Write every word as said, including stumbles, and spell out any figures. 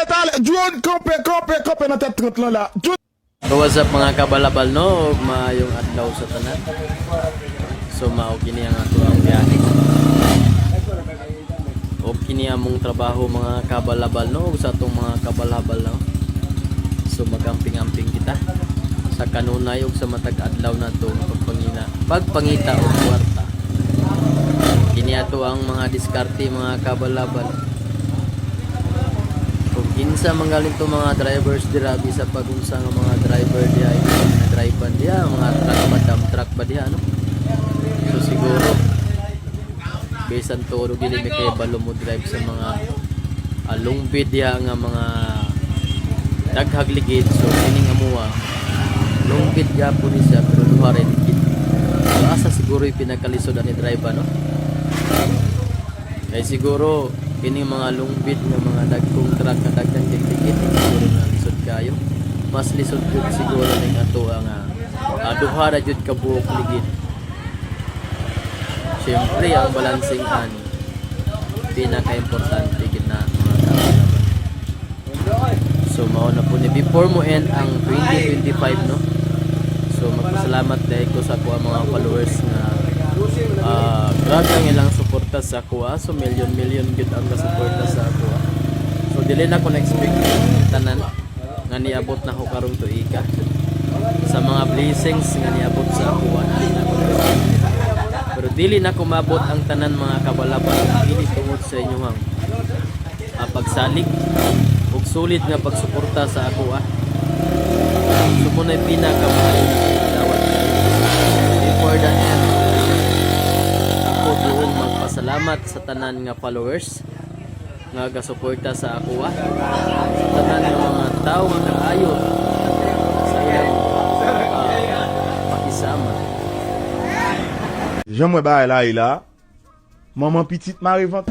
Metal, June, kampe, kampe, kampe, na trente lan la. June. So what's up, mga kabalabal, no? Ug maayong adlaw sa tanan. So mao kini ang ato ang biyahe. O kini among trabaho, mga kabalabal, no? Ug sa atong mga kabalabal, no? So magamping-amping kita sa kanunay ug sa matag adlaw nato nga pagpangina, pagpangita og kwarta. Kini ato ang mga diskarte, mga kabalabal. Kung kinsa man galing to mga drivers dira, bisag pag unsa nga mga driver diha, yung mga driver diha, mga truck ba, dump truck ba diha, no? So siguro, bisan to, dili mi kay balo mo drive sa mga, ah, lungpid diha nga mga daghag ligid. So kining amoa, lungpid gyapon ni siya, pero duha ra ligid. So asa siguro yung pinakalisod ani drive, no? Kay siguro, kining mga lungpid nga mga dagkong truck nga daghang ligid, siguro nga lisod kayo. Mas lisod gyud siguro ning ato nga, ah, duha ra jud ka buok ligid. Siyempre, ang balancing ani, pinaka-importante gid na, mga kabalabal. So mao na po ni, before mo end ang twenty twenty-five, no? So magpasalamat dahil ko sa akong mga followers nga, ah, grabe ang ilang suporta sa akoa. So million million gid ang gasuporta sa akoa. So dili na ko na-expect tanan nga niabot na ko karong tuiga, sa mga blessings nga niabot sa akoa, dili na ko na-expect. Pero dili na ko maabot ang tanan, mga kabalabal, dili tungod sa inyuhang, ah, pagsalig ug solid nga pagsuporta sa akoa. So mo na'y pinakamaayo nga dawat. Before the end, ako duol magpasalamat sa tanan nga followers nga gasuporta sa akoa, sa tanan nga mga tawo nga kaayo sa ilang, ah, pakisama. Jan mwen bagay la, e la, manman pitit mare vant.